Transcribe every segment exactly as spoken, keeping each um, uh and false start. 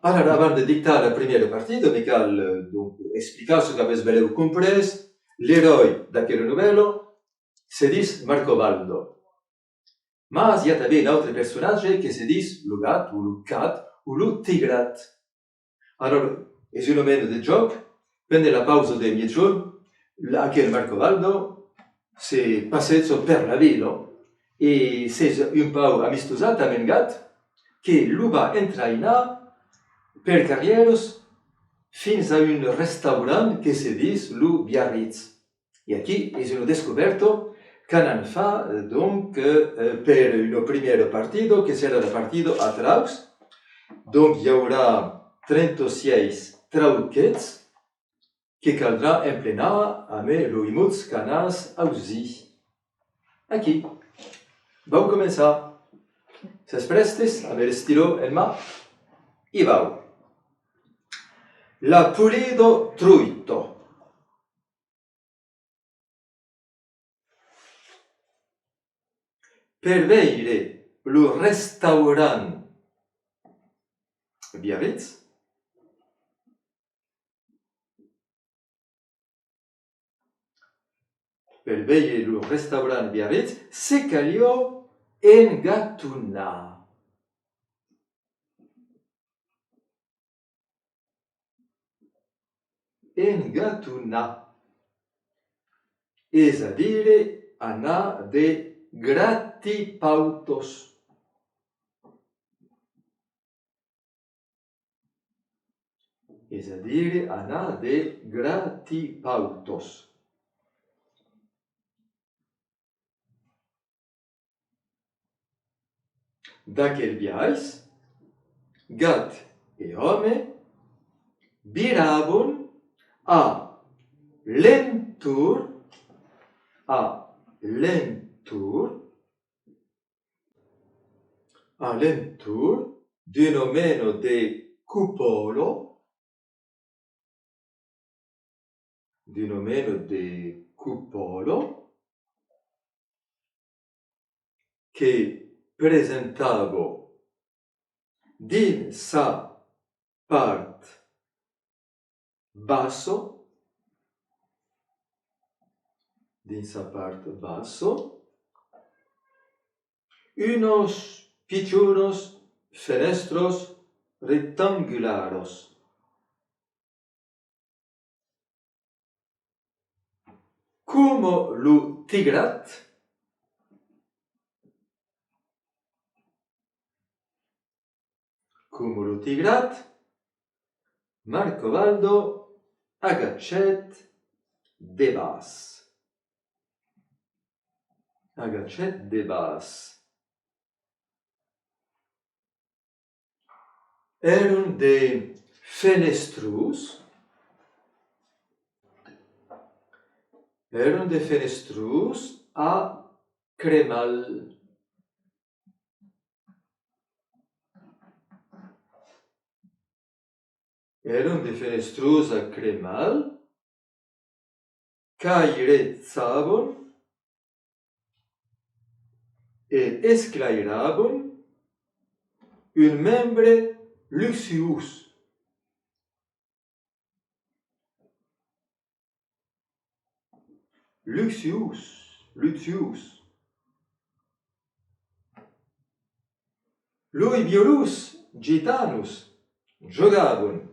Ara, avant de dictar la primièra partida, me cal, eh, donc, explicar çò qu'avètz belèu comprés. L'eròi d'aquela novèla se ditz Marcobaldo. Mas i a tanben un autre personatge que se ditz lo gat, o lo cat, o lo tigrat. Alara, es una mena de jòc. Pendent la pausa de miègjorn, la-, aquel Marcobaldo se passeja per la vila e s'es un pauc amistosat amb un gat que lo va entrainar per carrièras fins a un restaurant que se ditz lo Biarritz. E aquí es una descobèrta qu'anam far, eh, donc, eh, per una primièra partida, que serà la partida a traucs. Donc, i aurà trenta-sièis trauquets que caldrà emplenar amb los mots qu'anatz ausir. Aquí. Vau començar. Sètz prèstes? Amb l'estilò en man? I vau. La polida truita. Per veire lo restaurant Biarritz, per veire lo restaurant Biarritz, se caliá engatonar. Engatonar. Es a dire anar de gratipautas. Es a dire anar de gratipautas. D'aquel biais, gat e òme viravan a l'entorn, a l'entorn a l'entorn d'una mena de copòla, d'una mena de copòla que presentava dins sa part bassa, dins sa part bassa, unas pichonas fenèstras rectangularas. Coma lo tigrat, Coma lo tigrat, Marcobaldo agachèt de bas. Agachèt de bas. Èran de fenestrons, èran de fenestrons a cremal. Èran de fenestrons a cremal qu'airejavan e esclairavan un membre luxuós. Luxuós, luxuós. Los violons gitanos jogavan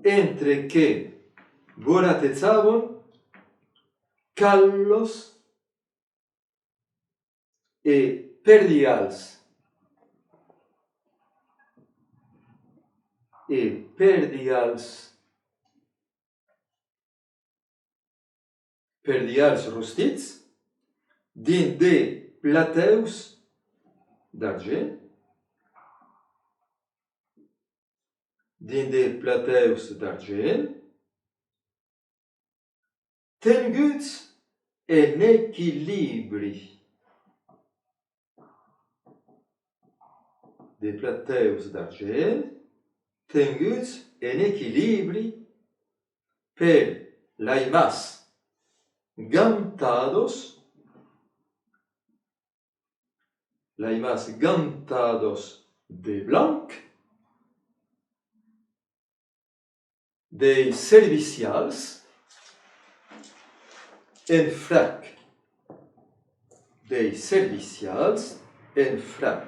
entre que volatejavan calhas e perdigals, e perdigals, perdigals rostits dins de platèus d'argent, dins de platèus d'argent, tenguts en equilibri. De platèus d'argent tenguts en equilibri per laimas gantadas, laimas gantadas de blanc, dei servicials en frac. Dei servicials en frac.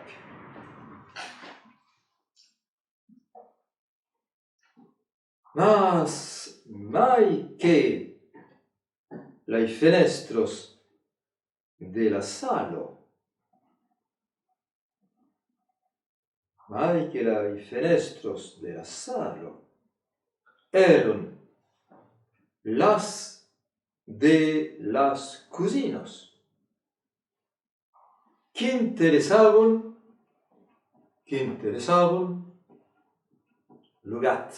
Mas mai que lai fenèstras de la sala, mai que lai fenèstras de la sala, èran las de las cosinas. Qu'interessavan, qu'interessavan lo gat.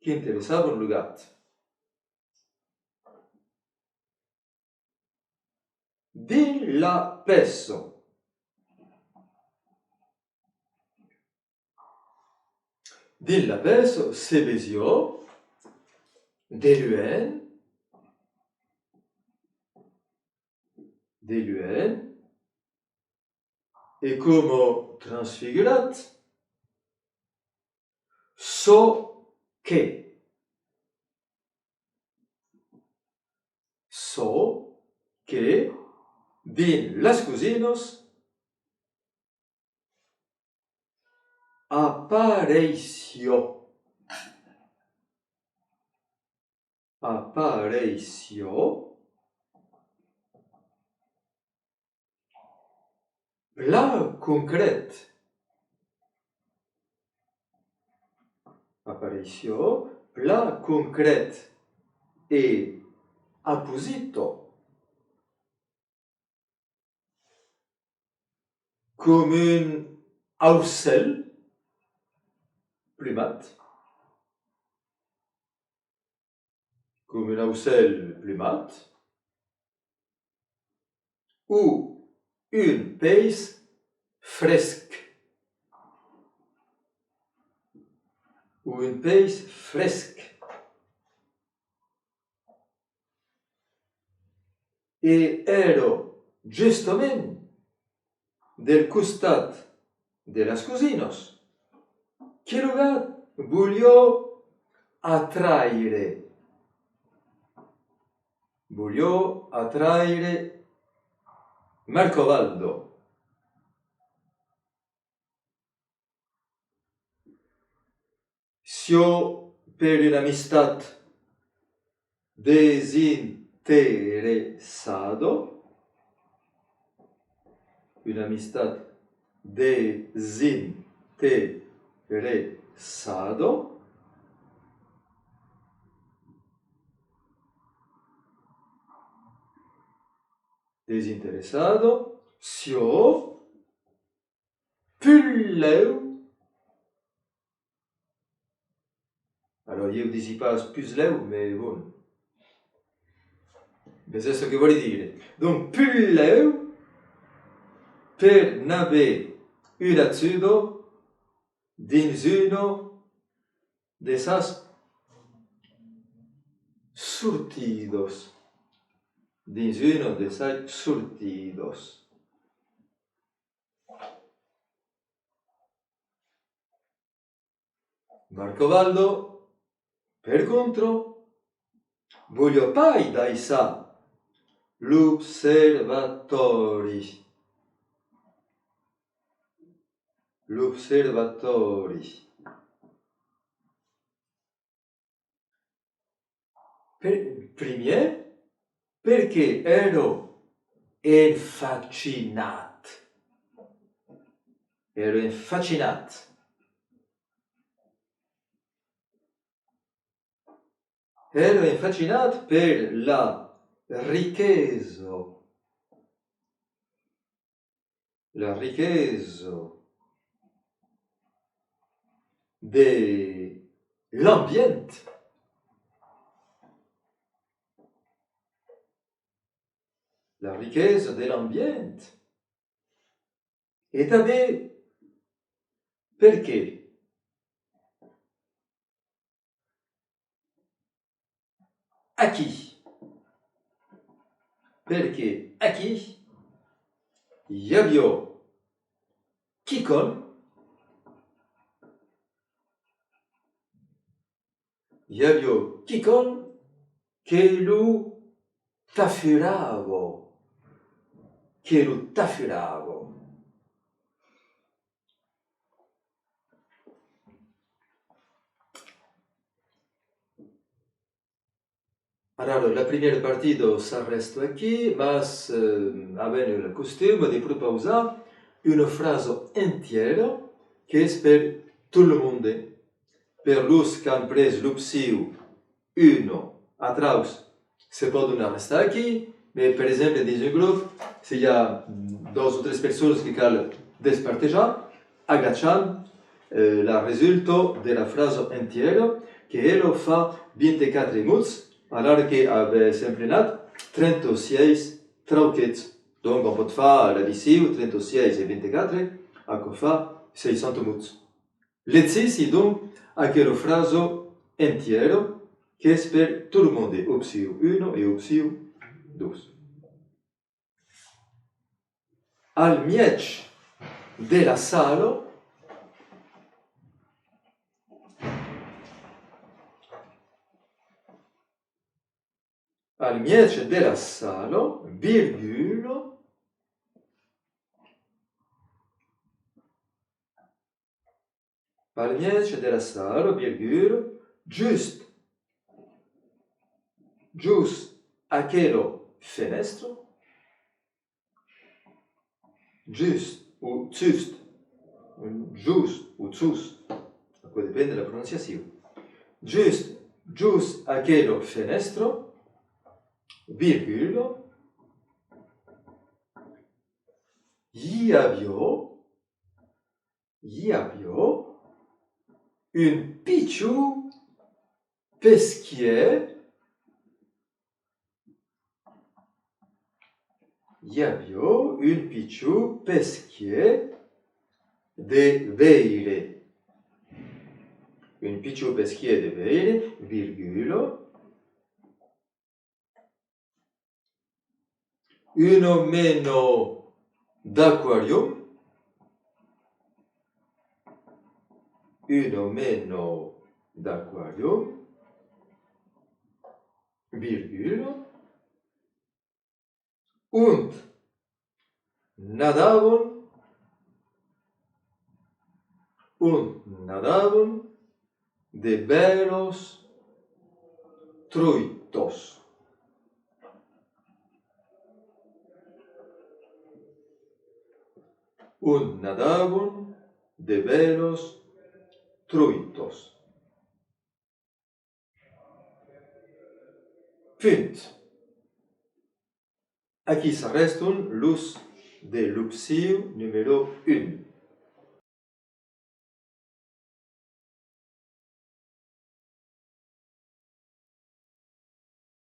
Qu'interessavan lo gat. Dins la pèça. Dins la pèça se vesiá de luènh, de luènh, e coma transfigurat, çò que, çò que dins las cosinas apareissiá, apareissiá plan concret. Apareissiá plan concret e aposita, com un aucèl plumat, com un aucèl plumat, o un peis fresc, o un peis fresc. E èra justament del costat de las cosinas que lo gat voliá atraire, voliá atraire Marcovaldo. Siá per una amistat desinteressada, una amistat desinteressada, desinteressada, siá puslèu. Alors, ieu disi pas puslèu, mais bon. Vesètz çò que vòli dire. Donc, puslèu per n'aver una ajuda dins una de sas sortidas. Dins una de sas sortidas. Marcovaldo, per contra, voliá pas daissar l'observatòri. L'observatòri. Per, primièr, perque èra enfacinat. Èra enfacinat. Èra enfacinat per la riquesa. La riquesa de l'ambient. La riquesa de l'ambient. E tanben perque aquí, perque aquí i aviá quicòm I aviá quicòm que lo tafurava, que lo tafurava. Alara, la primièra partida s'arrèsta aquí, mas, eh, avèm la costuma de propausar una frasa entièra qu'es per tot lo monde. Per los qu'an pres l'opcion una, atraus, se pòdon arrestar aquí, mas, per exemple, dins un grop, se i a dos o tres personas que cal despartejar, agacham, eh, la resulta de la frasa entièra, que ela fa vint-e-quatre mots, alara que avètz emplenat trenta-sièis trauquets. Donc, òm pòt far l'adicion, trenta-sièis e vint-e-quatre, aquò fa seissanta mots. Legissètz, donc, aquela frasa entièra, qu'es per tot lo monde, opcion una e opcion dos. Al mièg de la sala, al mièg de la sala, virgula, al mièg de la sala, virgula, just, just aquela fenèstra, just o just, just o just, aquò depend de la prononciacion. Just, just aquela fenèstra, virgula, i aviá, i aviá un pichon pesquièr, i aviá un pichon pesquièr de veire. Un pichon pesquièr de veire, virgula, una mena d'aquarium, una mena d'aquarium, virgula, ont nadavan, ont nadavan de bèlas truitas. Ont nadavan de bèlas truitas. Punt. Aquí s'arrèstan los de l'opcion numèro un.